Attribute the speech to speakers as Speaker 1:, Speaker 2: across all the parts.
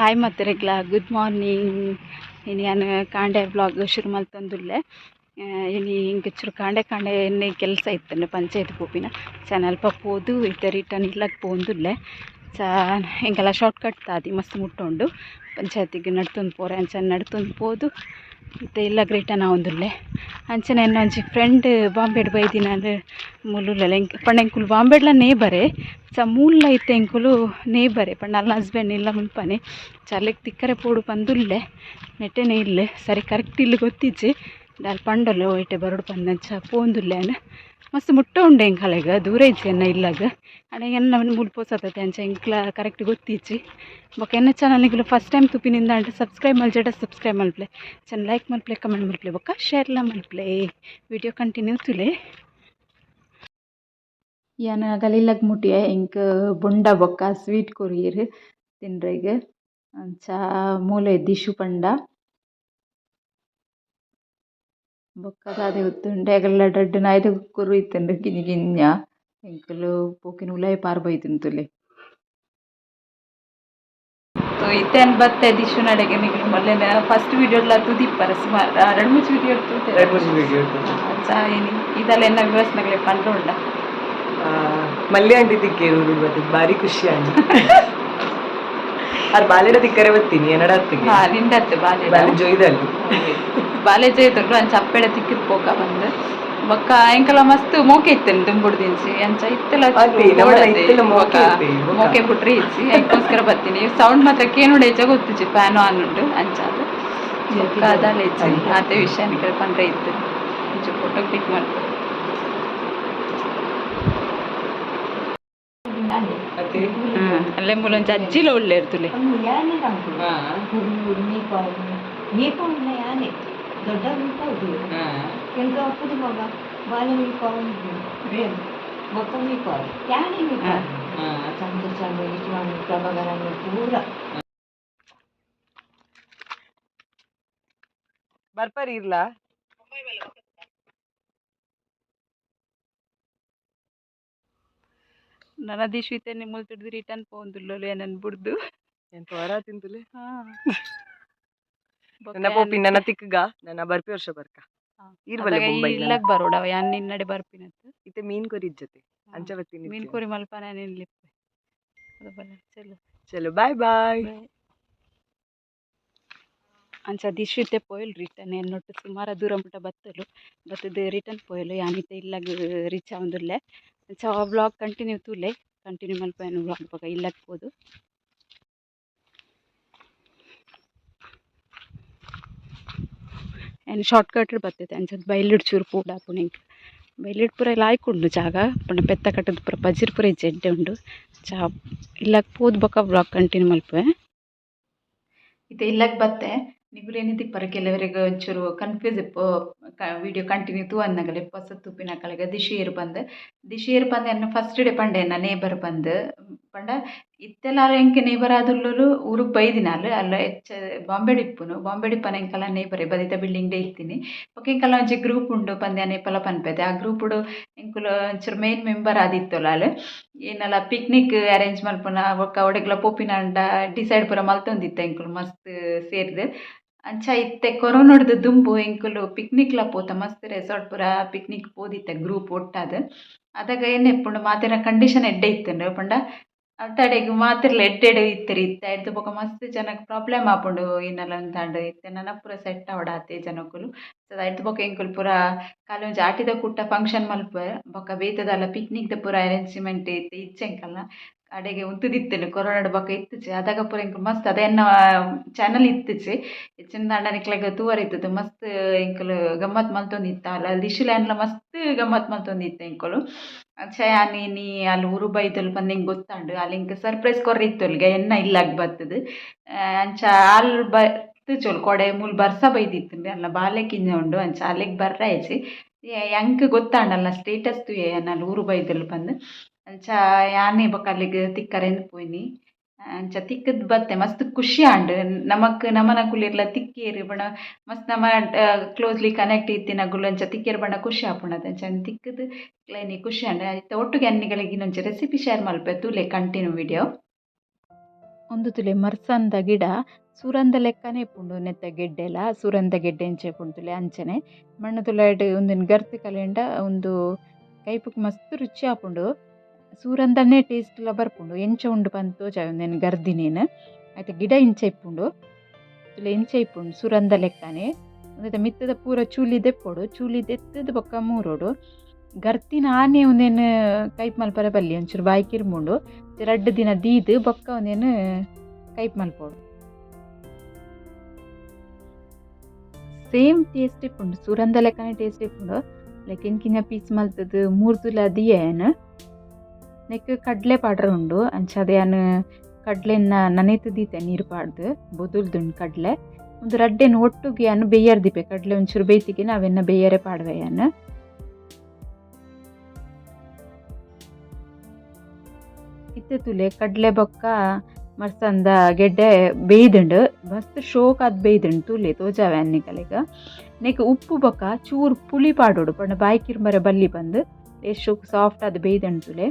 Speaker 1: Hi ಮಾತೆರೆಗ್ಲ good morning. ಇನಿ ಯಾನ್ ಕಾಂಡೆ ವ್ಲಾಗ್ ಶುರು ಮಲ್ತೊಂದುಲ್ಲೆ. ಇನಿ ಇಂಕ್ ಚೂರು ಕಾಂಡೆ ಕಾಂಡೆ ಎನ್ನೆ ಕೆಲಸ ಇತ್ತುಂಡು ಪಂಚಾಯತ್ ಪೋಪಿನ. ಚ ಅಲ್ಪ ಪೋದು ಇತ್ತೆ ರಿಟರ್ನ್ ಇಲ್ಲಗ್ ಪೋವೊಂದುಲ್ಲೆ. ಚ ಎಂಕಲ ಶಾರ್ಟ್ ಕಟ್ ತಾದಿ ಮಸ್ತ್ ಮುಟ್ಟ ಉಂಡು. ಪಂಚಾಯತಿಗ್ ನಡ್ತೊಂದು ಪೋರೆ ಅಂಚ ನಡ್ತೊಂದು ಪೋದು ಇತ್ತೆ ಇಲ್ಲಗ್ ರಿಟರ್ನ್ ಆವೊಂದುಲ್ಲೆ. ಅಂಚನೆ ಎನ್ನ ಒಂಜಿ ಫ್ರೆಂಡ್ ಬಾಂಬೆಡ್ ಬೈದಿನಾಲ್ ಮೂಲುಲ್ಲೆಲ್. ಎಂಕ್ ಪಂಡ ಎಂಕುಲು ಬಾಂಬೆಡ್ಲ ನೇಬರೇ. ಚ ಮೂಲ್ಲ ಇತ್ತೆ ಎಂಕುಲು ನೇಬರೇ ಪಂಡ ಅಲ್ನ ಹಸ್ಬೆಂಡ್ ಇಲ್ಲ ಮುಲ್ಪನೆ. ಚ ಅಲೆಗ್ ತಿಕ್ಕರೆ ಪೋಡು ಪಂದುಲ್ಲೆ. ನೆಟ್ಟೆನೆ ಇಲ್ಲ್ ಸರಿ ಕರೆಕ್ಟ್ ಇಲ್ಲ್ ಗೊತ್ತಿಜ್ಜಿ. ದಾಲ್ ಪಂಡೊಲು ಇಟ್ಟೆ ಬರೊಡು ಪಂದ್. ಅಂಚ ಪೋವೊಂದುಲ್ಲೆ ಯಾನ್. ಮಸ್ತ್ ಮುಟ್ಟ ಉಂಡು ಎಂಕಲೆಗ್, ದೂರ ಇಜ್ಜಿ ಎನ್ನ ಇಲ್ಲಗ್. ಆಂಡ ಎನ್ನ ಮೂಲು ಪೋಸತತೆ ಅಂಚ ಎಂಕ್ಲ ಕರೆಕ್ಟ್ ಗೊತ್ತಿಜ್ಜಿ. ಬೊಕ ಎನ್ನ ಚಾನಲ್ ನಿಕುಲು ಫಸ್ಟ್ ಟೈಮ್ ತೂಪಿನಿಂದಾಂಡ ಸಬ್ಸ್ಕ್ರೈಬ್ ಮಲ್ಜಡ ಸಬ್ಸ್ಕ್ರೈಬ್ ಮಲ್ಪುಲೆ. ಚಂದ ಲೈಕ್ ಮಲ್ಪುಲೆ, ಕಮೆಂಟ್ ಮಲ್ಪುಲೆ, ಬೊಕ್ಕ ಶೇರ್ಲ ಮಲ್ಪುಲೆ. ವಿಡಿಯೋ ಕಂಟಿನ್ಯೂ ತೂಲೆ. ಯಾನ್ ಗಲಿಲಗ್ ಮುಟಿಯೆ. ಎಂಕ್ ಬೊಂಡ ಬೊಕ್ಕ ಸ್ವೀಟ್ ಕೊರಿಯೆರ್ ತಿನ್ರೆಗ್. ಅಂಚ ಮೂಲೆ ದಿಶು ಪಂಡ ಬೊಕ್ಕ ದಾದ ಗೊತ್ತುಂಡೆ ಅಗಲ್ನ ರಡ್ಡ್ ನಾಯಿದ ಕುರು ಇತ್ತ್ಂಡ್ ಕಿನ್ನಿ ಕಿನ್ಯ. ಎಂಕುಲು ಪೋಕಿನ ಉಲಾಯಿ ಪಾರ್ ಬೈದುಂಡು ತೂಲೆ. ಸೊ ಇತ್ತೆ ಯಾನ್ ಬತ್ತೆ ದಿಶುನಡೆಗ್. ನಿಕುಲು ಮೊಲ್ಲೆನ ಫಸ್ಟ್ ವಿಡಿಯೋಡ್ಲ ತೂದಿಪ್ಪರ ಸುಮಾರ್ ರಡ್ಡ್ ಮೂಜಿ ವಿಡಿಯೋ ತೂತೆ.
Speaker 2: ರಡ್ಡ್ ಮೂಜಿ ವಿಡಿಯೋ.
Speaker 1: ಅಂಚ ಇನಿ ಇದಲ್ಲ ಎನ್ನ ವ್ಯೂವರ್ಸ್ನಗಲೆ ಪಂಡ ಉಂಡ.
Speaker 2: ಮಲ್ಯ ಆಂಟಿ ತಿಕ್ಕೇರು ಊರುಡು ಬತ್ತದ್ ಬಾರಿ ಖುಷಿ ಆಂಡ್. ಆರ್ ಬಾಲೆಡ ತಿಕ್ಕರೆ ಬತ್ತೀನಿ ಎನ್ನಡ ಅತ್ತಿಗೆ.
Speaker 1: ಹಾ, ನಿಂಡತ್ತೆ ಬಾಲೆ.
Speaker 2: ಬಾಲೆ ಜೊಯ್ದಲ್ಲಿ.
Speaker 1: ಬಾಲೆ ಜೊಯ್ದಲ್ಲು. ಅಂಚ ಅಪ್ಪೆಡ ತಿಕ್ಕಿದ್ ಪೋಕ ಬಂದ್. ಬೊಕ್ಕ ಎಂಕಲ ಮಸ್ತ್ ಮೋಕೆ ಇತ್ತೇನೆ ದುಂಬುಡು ದಿಂಚಿ. ಅಂಚ ಇತ್ತೆಲ.
Speaker 2: ಅತ್ತೆ, ನಮ್ಮಲ ಇತ್ತೆಲ ಮೋಕೆ ಇತ್ತೆ, ಬೊಕ್ಕ.
Speaker 1: ಮೋಕೆ ಪುಟ್ರಿ ಇಜ್ಜಿ, ಐಕೋಸ್ಕರ ಬರ್ತೀನಿ. ಸೌಂಡ್ ಮಾತ್ರ ಕೇನುಡೆ ಹೆಚ್ಚ ಗೊತ್ತಿಜ್ಜಿ, ಫ್ಯಾನ್ ಆನ್ ಉಂಡು. ಅಂಚ ಅದು ಬೊಕ್ಕ ಅದಲ್ಲ ಇಜ್ಜಿ. ಆತೆ ವಿಷಯ ನಿಕಲೆ ಪಂಡ್ರೆ ಇತ್ತು. ಒಂಚೂರು ಫೋಟೋ ಕ್ಲಿಕ್ ಮಾಡ್ಕೊ.
Speaker 2: ಅತ್ತೆ.
Speaker 1: ಅಲ್ಲೇ ಮೂಲೊಂಜಿ ಅಜ್ಜಿಲ ಉಲ್ಲೆರ್ ತುಲೆ.
Speaker 3: ಮೀಪಾವುನ ಯಾನೆ ದೊಡ್ಡ ಮೀಪಾವುದು. ಎಂಕ ಅಪ್ಪುದು ಮಗ ಬಾಲೆ ಮೀಪಾವು, ಬೊಕ್ಕ ಮೀಪಾವು ಯಾನೆ ಮೀಪಾವು. ಸಂತೋಷ ವಿಶ್ವಾಮಿ ಪ್ರಭಾಕರನ್ ಪೂರ.
Speaker 2: ಬರ್ಪರ್ ಇರ್ಲಾ?
Speaker 1: ನನ್ನ ದಿಶು ಇತ್ತೆ ಮುಲ್ತುಡ್ದು ರಿಟರ್ನ್ ಪೋವೊಂದುಲ್ಲೊಲು ಎನನ್ ಬುಡ್ದು.
Speaker 2: ಎಂತ ವರ ತಿಂತುಲೆ. ನನ್ನ ಪೋಪಿ ನನ್ನ ತಿಕ್ಕಗ ನನ್ನ ಬರ್ಪಿ ವರ್ಷ ಬರ್ಕ. ಈರ್ ಬಲ್ಲೆ ಬೊಂಬೈ.
Speaker 1: ಇಲ್ಲಗ್ ಬರೋಡವ, ಯಾನ್ ನಿನ್ನಡೆ ಬರ್ಪಿನತ್ತು.
Speaker 2: ಇತ್ತೆ ಮೀನ್ ಕೊರಿ ಇಜ್ಜತೆ, ಅಂಚ ಬತ್ತೀನಿ.
Speaker 1: ಮೀನ್ ಕೋರಿ ಮಲ್ಪನ ನಿನ್ಲಿಪ್ಪೆ ಅದು ಬಲ್ಲ. ಚಲೋ.
Speaker 2: ಚಲೋ, ಬಾಯ್ ಬಾಯ್.
Speaker 1: ಅಂಚ ದಿಶು ಇತ್ತೆ ಪೋಯಲ್ ರಿಟರ್ನ್. ಎನ್ನೊಟ್ಟು ಸುಮಾರ ದೂರ ಮುಟ್ಟ ಬತ್ತಲು. ಬತ್ತದು ರಿಟರ್ನ್ ಪೋಯಲು. ಯಾನಿತ್ತೆ ಇಲ್ಲಗ್ ರೀಚ್ ಆವೊಂದುಲ್ಲೆ. ಅಂಚ ಆ ವ್ಲಾಗ್ ಕಂಟಿನ್ಯೂ ತೂಲೆ. ಕಂಟಿನ್ಯೂ ಮಲ್ಪೆನು ವ್ಲಾಗ್ ಬೊಕ ಇಲ್ಲಗ್ ಪೋದು. ಯಾನ್ ಶಾರ್ಟ್ ಕಟ್ ಬತ್ತಿತ್ತೆ. ಅಂಚ ಬೈಲಿಡ್ ಚೂರು ಪೋಡಾಪುಂಡು ಎಂಕ್. ಬೈಲಿಡ್ ಪೂರ ಲಾಯ್ಕ್ ಉಂಡು ಜಾಗ. ಪಂಡ ಪೆತ್ತ ಕಟ್ಟುದು ಪೂರ ಪಜಿರ್ ಪೂರ ಇಜ್ಜಿ, ಎಡ್ಡೆ ಉಂಡು. ಚಾ ಇಲ್ಲಗ್ ಪೋದು ಬೊಕ ವ್ಲಾಗ್ ಕಂಟಿನ್ಯೂ ಮಲ್ಪುವೆ. ಇತ್ತೆ ಇಲ್ಲಗ್ ಬತ್ತೆ. ನಿಕುಲು ಏನಿದಿಪ್ಪರ ಕೆಲವರಿಗೆ ಒಂಚೂರು ಕನ್ಫ್ಯೂಸ್ ಇಪ್ಪು ವಿಡಿಯೋ ಕಂಟಿನ್ಯೂ ತೂವನ್ನಗಲೆ. ಪೊಸ ತೂಪಿನಕಲೆಗ್ ದಿಶು ಏರ್ ಪಂದ್. ದಿಶು ಏರ್ ಪಂದ್ ಎನ್ನ ಫಸ್ಟ್ ಡೇ ಪಂಡೆ ಎನ್ನ ನೇಬರ್ ಪಂದ್. ಪಂಡ ಇತ್ತೆಲ ಎಂಕ್ ನೇಬರ್ ಆದುಲ್ಲೊಲು. ಊರುಗ್ ಬೈದಿನಾಲ್ ಅಲ್ಲ, ಹೆಚ್ಚ ಬಾಂಬೆಡ್ ಇಪ್ಪುನು. ಬಾಂಬೆಡ್ ಇಪ್ಪನ ಎಂಕಲ ನೇಬರೇ, ಬದಿತ ಬಿಲ್ಡಿಂಗ್ ಇತ್ತಿನಿ. ಬೊಕ ಎಂಕಲ್ನ ಒಂಜಿ ಗ್ರೂಪ್ ಉಂಡು ಪಂದ್ ಯಾನ್ ಏಪಲ ಪನ್ಪೆದೆ. ಆ ಗ್ರೂಪುಡು ಎಂಕುಲು ಒಂಚೂರು ಮೇನ್ ಮೆಂಬರ್ ಆದಿತ್ತೊಲು ಆಲ್. ಏನಲ ಪಿಕ್ನಿಕ್ ಅರೇಂಜ್ ಮಲ್ಪುನ ಬೊಕ್ಕ ಒಡೆಗ್ಲ ಪೋಪಿನಾಂಡ ಡಿಸೈಡ್ ಪೂರ ಮಲ್ತೊಂದಿತ್ತ ಎಂಕುಲು ಮಸ್ತ್ ಸೇರ್ದ್. ಅಂಚ ಇತ್ತೆ ಕೊರೋನಾಡ್ದು ದುಂಬು ಎಂಕುಲು ಪಿಕ್ನಿಕ್ಲ ಪೋತ. ಮಸ್ತ್ ರೆಸಾರ್ಟ್ ಪೂರ ಪಿಕ್ನಿಕ್ ಪೋದಿತ್ತೆ ಗ್ರೂಪ್ ಒಟ್ಟಾದ್. ಅದಗ ಏನ್ ಇಪ್ಪುಂಡು, ಮಾತೆರ್ನ ಕಂಡೀಷನ್ ಎಡ್ಡೆ ಇತ್ತುಂಡು. ಪಂಡ ಅಲ್ತಡೆಗ್ ಮಾತೆರ್ಲ ಎಡ್ಡೆಡ್ ಇತ್ತೆರ್. ಇತ್ತೆ ಐಡ್ದ್ ಬೊಕ ಮಸ್ತ್ ಜನಕ್ ಪ್ರಾಬ್ಲಮ್ ಆಪುಂಡು ಏನಲ ಅಂತಾಂಡ್. ಇತ್ತೆ ನನ ಪೂರ ಸೆಟ್ ಆವೊಡಾತೆ ಜನಕುಲು. ಐಡ್ದ್ ಬೊಕ ಎಂಕುಲು ಪೂರ ಖಾಲಿ ಒಂಜಿ ಆಟಿದ ಕೂಟ ಫಂಕ್ಷನ್ ಮಲ್ಪುವೆ. ಬೊಕ ಬೇತೆದಾಲ ಪಿಕ್ನಿಕ್ ದ ಪೂರ ಅರೇಂಜ್ಮೆಂಟ್ ಇತ್ತೆ ಇಜ್ಜಿ ಎಂಕಲ್ನ. ಅಡೆಗೆ ಉಂತುದಿತ್ತುಂಡು ಕೊರೋನಾಡ್ ಬೊಕ ಇತ್ತುಜಿ. ಅದಗ ಪೂರ ಎಂಕುಲು ಮಸ್ತ್ ಅದ ಎನ್ನ ಚಾನಲ್ ಇತ್ತುಜಿ. ಹೆಚ್ಚಿನ ನಿಕ್ಲೆಗ್ ತೂವರೆ ಇತ್ತುದು. ಮಸ್ತ್ ಎಂಕುಲು ಗಮ್ಮತ್ ಮಲ್ತೊಂದಿತ್ತ. ಅಲ್ಲ ದಿಶುಲ್ಯಾನ್ಲ ಮಸ್ತ್ ಗಮ್ಮತ್ ಮಲ್ತೊಂದಿತ್ತ ಎಂಕುಲು. ಅಂಚ ಯಾನ್ ಇನಿ ಅಲ್ಲಿ ಊರು ಬೈದೊಲು ಪಂದ್ ಎಂಕ್ ಗೊತ್ತಾಂಡ್. ಅಲ್ಲಿ ಎಂಕ್ ಸರ್ಪ್ರೈಸ್ ಕೊರ್ರೆ ಇತ್ತೊಲ್ಗೆ ಎನ್ನ ಇಲ್ಲಗ್ ಬತ್ತುದು. ಅಂಚ ಆಲ್ ಬತ್ತುಚೊಲು ಕೊಡೆ ಮೂಲು ಬರ್ಸ ಬೈದಿತ್ತುಂಡು. ಅಲ್ಲ ಬಾಲೆ ಕಿಂಜ ಉಂಡು. ಅಂಚ ಅಲೆಗ್ ಬರ್ರೆ ಆಯ್ಜಿ. ಎಂಕ್ ಗೊತ್ತಾಂಡಲ್ಲ, ಸ್ಟೇಟಸ್ ತೂಯೆ ಯಾನ್ ಅಲ್ಲಿ ಊರು ಬೈದೊಲು ಪಂದ್. ಅಂಚ ಯಾನೇ ಬೊಕ ಅಲೆಗ್ ತಿಕ್ಕರೆಂದ್ ಪೋಯಿನಿ. ಅಂಚ ತಿಕ್ಕದ್ ಬತ್ತೆ. ಮಸ್ತ್ ಖುಷಿ ಆಂಡ್ ನಮಕ್. ನಮನಕುಲು ತಿಕ್ಕೇರ್ ಪಂಡ ಮಸ್ತ್ ನಮ ಕ್ಲೋಸ್ಲಿ ಕನೆಕ್ಟ್ ಇತ್ತಿನಕುಲು ಅಂಚ ತಿಕ್ಕೇರ್ ಪಂಡ ಖುಷಿ ಆಪುಂಡು. ಅಂಚ ತಿಕ್ಕದ್ ಇನಿ ಖುಷಿ ಆಂಡ್. ಐತ ಒಟ್ಟುಗೆ ಯಾನ್ ನಿಕಲೆಗ್ ಇನ್ನೊಂಜಿ ರೆಸಿಪಿ ಶೇರ್ ಮಲ್ಪೆ. ತೂಲೆ ಕಂಟಿನ್ಯೂ ವಿಡಿಯೋ. ಉಂದು ತೂಲೆ ಮರ್ಸಂದ ಗಿಡ ಸುರಂದ ಲೆಕ್ಕನೆ ಇಪ್ಪುಂಡು ನೆತ್ತ ಗೆಡ್ಡೆಲ ಸುರಂದ ಗೆಡ್ಡೆ ಎಂಚ ಇಪ್ಪುಂಡು ತೂಲೆ ಅಂಚನೆ ಮಣ್ಣು ತುಲೈಡ್ ಉಂದೆನ್ ಗರ್ತ್ ಕಲೆಂಡ ಉಂದು ಕೈಪುಗ್ ಮಸ್ತ್ ರುಚಿ ಆಪುಂಡು ಸೂರಂದನೆ ಟೇಸ್ಟ್ ಲ ಬರ್ಪುಂಡು ಎಂಚ ಉಂಡು ಪಂದ್ ತೋಜಾವೆ ಉಂದೆನ್ ಗರ್ದಿನೇನ್ ಐತ ಗಿಡ ಇಂಚ ಇಪ್ಪುಂಡು ತೂಲೆ ಇಂಚ ಇಪ್ಪುಂಡು ಸುರಂದ ಲೆಕ್ಕನೆ ಉಂದೆತ ಮಿತ್ತುದ ಪೂರ ಚೂಲಿ ದೆಪ್ಪೊಡು ಚೂಲಿ ದೆತ್ತುದು ಬೊಕ್ಕ ಮೂರೊಡು ಗರ್ತಿನ ಆನೆ ಉಂದೆನ್ ಕೈಪ್ ಮಲ್ಪರೆ ಬಲ್ಲಿ ಒಂಚೂರು ಬಾಯಿ ಕಿರ್ಮುಂಡು ರಡ್ಡ್ ದಿನ ದೀದ್ ಬೊಕ್ಕ ಉಂದೆನ್ ಕೈಪ್ ಮಲ್ಪೊಡು. ಸೇಮ್ ಟೇಸ್ಟ್ ಇಪ್ಪುಂಡು ಸುರಂದ ಲೆಕ್ಕನೆ ಟೇಸ್ಟ್ ಇಪ್ಪುಂಡು ಲೈಕ್ ಕಿನ್ನ ಪೀಸ್ ಮಲ್ತುದು ಮೂರ್ದುಲ ದಿಯೆ ಯಾನ್. ನೆಕ್ಕ್ ಕಡ್ಲೆ ಪಾಡ್ರೆ ಉಂಡು ಅಂಚಾದ್ ಯಾನ್ ಕಡ್ಲೆನ್ ನನೆತ್ ದೀತೆ ನೀರು ಪಾಡ್ದ್ ಬೊದುಲ್ದುಂಡು ಕಡ್ಲೆ ಉಂದು ರಡ್ಡೆನ್ ಒಟ್ಟುಗು ಯಾನ್ ಬೇಯರ್ ದೀಪೆ ಕಡ್ಲೆ ಒಂಚೂರು ಬೇಯ್ತಿಗಿನ ಅವೆನ್ನ ಬೇಯರೆ ಪಾಡ್ವೆ ಯಾನ್. ಇತ್ತೆ ತೂಲೆ ಕಡ್ಲೆ ಬೊಕ್ಕ ಮರ್ಸಂದ ಗೆಡ್ಡೆ ಬೇಯ್ದುಂಡು ಮಸ್ತ್ ಶೋಕಾದ್ ಬೇಯ್ದುಂಡು ತೂಲೆ ತೋಜಾವೆ ಯಾನ್ ನಿಕಲೆಗ್. ನೆಕ್ಕ್ ಉಪ್ಪು ಬೊಕ್ಕ ಚೂರು ಪುಳಿ ಪಾಡೊಡು ಪಂಡ ಬಾಯಿ ಕಿರ್ಮರೆ ಬಲ್ಲಿ ಪಂದ್ ಏತ್ ಶೋಕು ಸಾಫ್ಟ್ ಆದ್ ಬೇಯ್ದುಂಡು ತೂಲೆ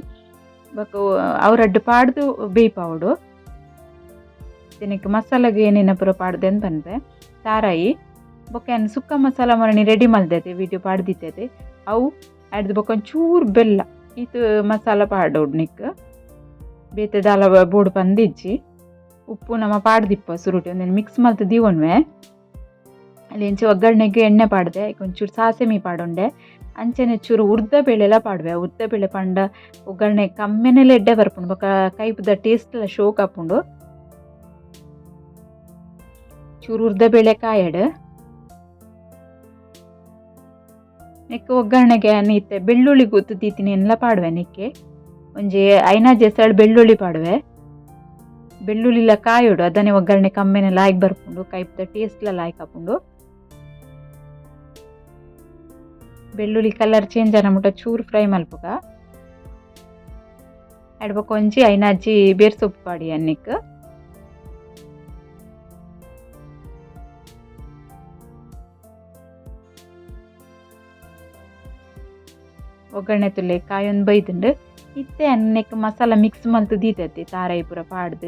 Speaker 1: ಬೊಕ್ಕ ಅವು ರಡ್ಡ್ ಪಾಡ್ದ್ ಬೇಯ್ಪಾವೊಡು. ನೆಕ್ಕ್ ಮಸಾಲೆಗ್ ಏನೇನ ಪೂರ ಪಾಡ್ದೆಂದ್ ಪನ್ಪೆ ತಾರಾಯಿ ಬೊಕ್ಕ ಯಾನ್ ಸುಕ್ಕ ಮಸಾಲ ಮರಣಿ ರೆಡಿ ಮಲ್ದೆತೆ ವಿಡಿಯೋ ಪಾಡ್ದಿತ್ತೆ ಅವು ಐಡ್ದ್ ಬೊಕ್ಕ ಒಂಚೂರು ಬೆಲ್ಲ ಈತ್ ಮಸಾಲ ಪಾಡೊಡು ನೆಕ್ಕ್ ಬೇತೆ ದಾಲ ಬೋಡು ಪಂದ್ ಇಜ್ಜಿ. ಉಪ್ಪು ನಮ ಪಾಡ್ದಿಪ್ಪ ಸುರುಟು ಉಂದೆನ್ ಮಿಕ್ಸ್ ಮಲ್ತ್ ದೀವೊನ್ವೆ. ಅಲ್ಲಿ ಇಂಚ ಒಗ್ಗರಣೆಗ್ ಎಣ್ಣೆ ಪಾಡ್ದೆ ಐಕ್ ಒಂಚೂರು ಸಾಸೆಮಿ ಪಾಡೊಂಡೆ ಅಂಚನೆ ಚೂರು ಉರ್ದ ಬೇಳೆಲ ಪಾಡುವೆ. ಉರ್ದ ಬೇಳೆ ಪಂಡ ಒಗ್ಗರಣೆ ಕಮ್ಮೆನೆಲ ಎಡ್ಡೆ ಬರ್ಪುಂಡು ಬೊಕ್ಕ ಕೈಪುದ ಟೇಸ್ಟ್ ಲ ಶೋಕ್ ಆಪುಂಡು. ಚೂರು ಉರ್ದ ಬೇಳೆ ಕಾಯಡ್. ನೆಕ್ಕ್ ಒಗ್ಗರಣೆಗೆ ಯಾನ್ ಇತ್ತೆ ಬೆಳ್ಳುಳ್ಳಿ ಗುತ್ತು ದೀತಿನೆನ್ಲ ಪಾಡುವೆ ನೆಕ್ಕೆ ಒಂಜಿ ಐನಾಜಿ ಎಸಳ್ ಬೆಳ್ಳುಳ್ಳಿ ಪಾಡುವೆ. ಬೆಳ್ಳುಳ್ಳಿಲ ಕಾಯೊಡು ಅದನೆ ಒಗ್ಗರಣೆ ಕಮ್ಮೆನೆ ಲಾಯ್ಕ್ ಬರ್ಪುಂಡು ಕೈಪುದ ಟೇಸ್ಟ್ ಲ ಲಾಯ್ಕ್ ಆಪುಂಡು. ಬೆಳ್ಳುಳ್ಳಿ ಕಲರ್ ಚೇಂಜ್ ಆನ ಮುಟ ಚೂರು ಫ್ರೈ ಮಲ್ಪುಗ. ಐಡ್ ಬೊಕ ಒಂಜಿ ಐನಾಜಿ ಬೇರ್ ಸೊಪ್ಪು ಪಾಡಿ ನೆಕ್ಕ್. ಒಗ್ಗರಣೆ ತೂಲೆ ಕಾಯೊಂದು ಬೈದುಂಡು ಇತ್ತೆ ನೆಕ್ಕ್ ಮಸಾಲ ಮಿಕ್ಸ್ ಮಲ್ತ್ ದೀತತೆ ತಾರಾಯಿ ಪೂರ ಪಾಡ್ದ್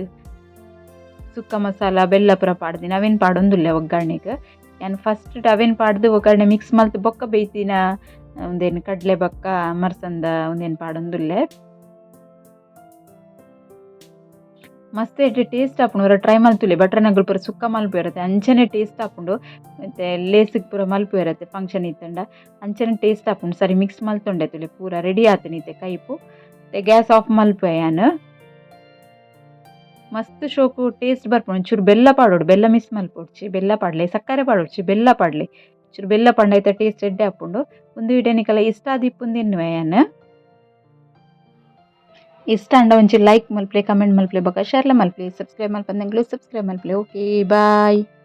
Speaker 1: ಸುಕ್ಕ ಮಸಾಲ ಬೆಲ್ಲ ಪೂರ ಪಾಡ್ದಿನ ಅವೆನ್ ಪಾಡೊಂದುಲ್ಲೆ ಒಗ್ಗರಣೆಗ್. ಯಾನ್ ಫಸ್ಟ್ ಅವೆನ್ ಪಾಡ್ದ್ ಒಗ್ಗರಣೆ ಮಿಕ್ಸ್ ಮಲ್ತ್ ಬೊಕ್ಕ ಬೇಯ್ತಿನ ಉಂದೆನ್ ಕಡ್ಲೆ ಬೊಕ್ಕ ಮರ್ಸಂದ ಉಂದೆನ್ ಪಾಡೊಂದುಲ್ಲೆ. ಮಸ್ತ್ ಎಡ್ಡೆ ಟೇಸ್ಟ್ ಆಪುಂಡು ಒರ ಟ್ರೈ ಮಲ್ತುಲೆ ಭಟ್ರನಗುಲು ಪೂರ ಸುಕ್ಕ ಮಲ್ಪುವೆರತೆ ಅಂಚನೆ ಟೇಸ್ಟ್ ಆಪುಂಡು ಇತ್ತೆ ಲೇಸ್ಗ್ ಪೂರ ಮಲ್ಪುವೆರತೆ ಫಂಕ್ಷನ್ ಇತ್ತುಂಡ ಅಂಚನೆ ಟೇಸ್ಟ್ ಆಪುಂಡು ಸರಿ ಮಿಕ್ಸ್ ಮಲ್ತೊಂಡೆ ತೂಲೆ ಪೂರ ರೆಡಿ ಆತುಂಡು ಇತ್ತೆ ಕೈಪು ಇತ್ತೆ ಗ್ಯಾಸ್ ಆಫ್ ಮಲ್ಪುವೆ ಯಾನ್. ಮಸ್ತ್ ಶೋಕು ಟೇಸ್ಟ್ ಬರ್ಪುಂಡು ಒಂಚೂರು ಬೆಲ್ಲ ಪಾಡೊಡು ಬೆಲ್ಲ ಮಿಸ್ ಮಲ್ಪೊಡ್ಚಿ ಬೆಲ್ಲ ಪಾಡ್ಲೆ ಸಕ್ಕರೆ ಪಾಡೊಡ್ಚಿ ಬೆಲ್ಲ ಪಾಡ್ಲೆ ಒಂಚೂರು ಬೆಲ್ಲ ಪಾಡ್ಂಡ ಐತ ಟೇಸ್ಟ್ ಎಡ್ಡೆ ಆಪುಂಡು ಉಂದು ವಿಡಿಯೋ ನಿಕಲ ಇಷ್ಟ ಆದಿಪ್ಪುಂದು ಎನ್ನುವೆ ಯಾನ್. ಇಷ್ಟ ಆಂಡ ಒಂಚೂರು ಲೈಕ್ ಮಲ್ಪುಲೆ ಕಮೆಂಟ್ ಮಲ್ಪುಲೆ ಬೊಕ ಶೇರ್ ಲ ಮಲ್ಪುಲೆ ಸಬ್ಸ್ಕ್ರೈಬ್ ಮಲ್ಪಂದಂಗ್ಲು ಸಬ್ಸ್ಕ್ರೈಬ್ ಮಲ್ಪುಲೆ. Okay bye.